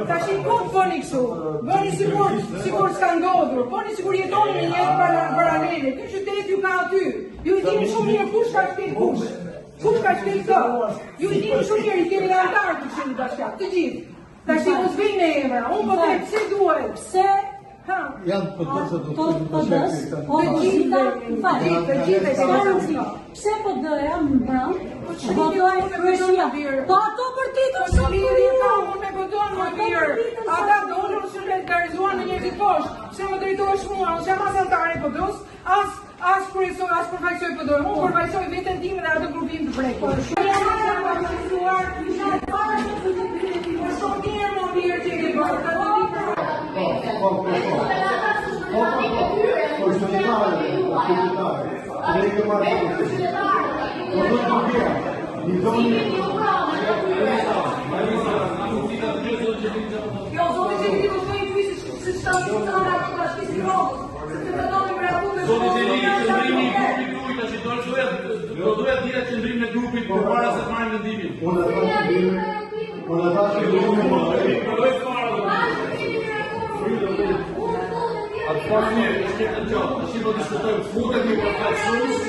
Tash i kot bëni kështu. Bëni sikur sikur s'ka ndodhur. Bëni sikur jetoni në një jetë para- paralele. Ky qytet ju ka aty. Ju i dini shumë mirë kush ka shkel kush. Kush ka shkel kë. Ju i dini shumë mirë, i keni dhe antarë të këshillit bashkiak, të gjithë. Tash i mos vejnë në emra. Unë po them pse duhet. Pse Ha. Janë PD-së do Po të PD-s, opozita, më fal. Të gjithë, të gjithë e S'ka keni. rëndësi. Pse PD-ja mbrëm Po çfarë votoi lidhje kryesia? unë me PD-n, Po ato për titull Po sot ç'lidhje për ka ju. unë me PD-n më Ato mirë. për ditën Ata sot. dolën se solidarizuan në njerëzit poshtë. Pse më drejtohesh mua? Unë jam as anëtare e PD-s, as as kryesoj, as përfaqësoj PD-n. Unë përfaqësoj veten time dhe atë grupim të prekur. Jam përfaqësuar, Po shumë mirë më mirë që e ke bërë. Ta do di për Po, po, po, po. Po, po, po. Po, qytetarëve, po, qytetarëve. Ne i ke marrë të Po, do të bjerë. Një doni... Jo, zoti Xhelili do të bëjë pyetje se se çfarë do të thonë ato bashkisë së Romës, sepse do donin miratu dhe Zoti Xhelili, qëndrimi i grupit tuaj tash do doja do doja të dija qëndrimin e grupit përpara se të marrim vendimin. Unë e thashë qëndrimin, unë e thashë qëndrimin, po, e, Do e fare do. Atë fare mirë, është një të gjatë. Tash do diskutojmë futet një përfaqësues e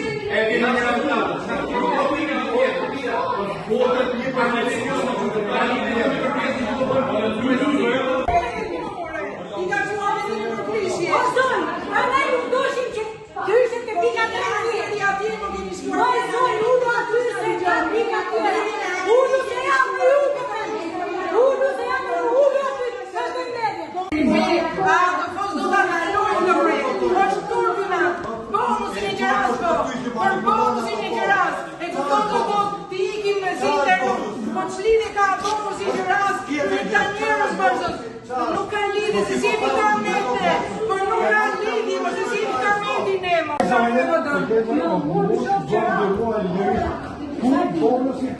kemi miratuar. Nuk do të kemi tjetër. Futet një përfaqësues në qytetarët e një kërkesë që do bëjmë. I ka çuar vendimin për prishje. O zon, prandaj nuk doshim që të ishte te pika 13. Deri atje nuk keni shkuar. Moj zon, ulu aty se ka pika tjera. Ulu se jam me ju të tani. Ulu se jam me ju, ulu aty, vazhdojmë mbledhjen. A, do fos do ta kalojmë në projekt. Është turpi na. Bonusin e qeras po. Për bonusin e qeras. E kupton do thotë ti ikim në Zinder. Po ç'lidhje ka bonusi i qeras me këta njerëz vazhdo. Nuk ka lidhje se si jemi tërmete. Po nuk ka lidhje, po se si jemi tërmeti ne mo. Po, unë shoh që...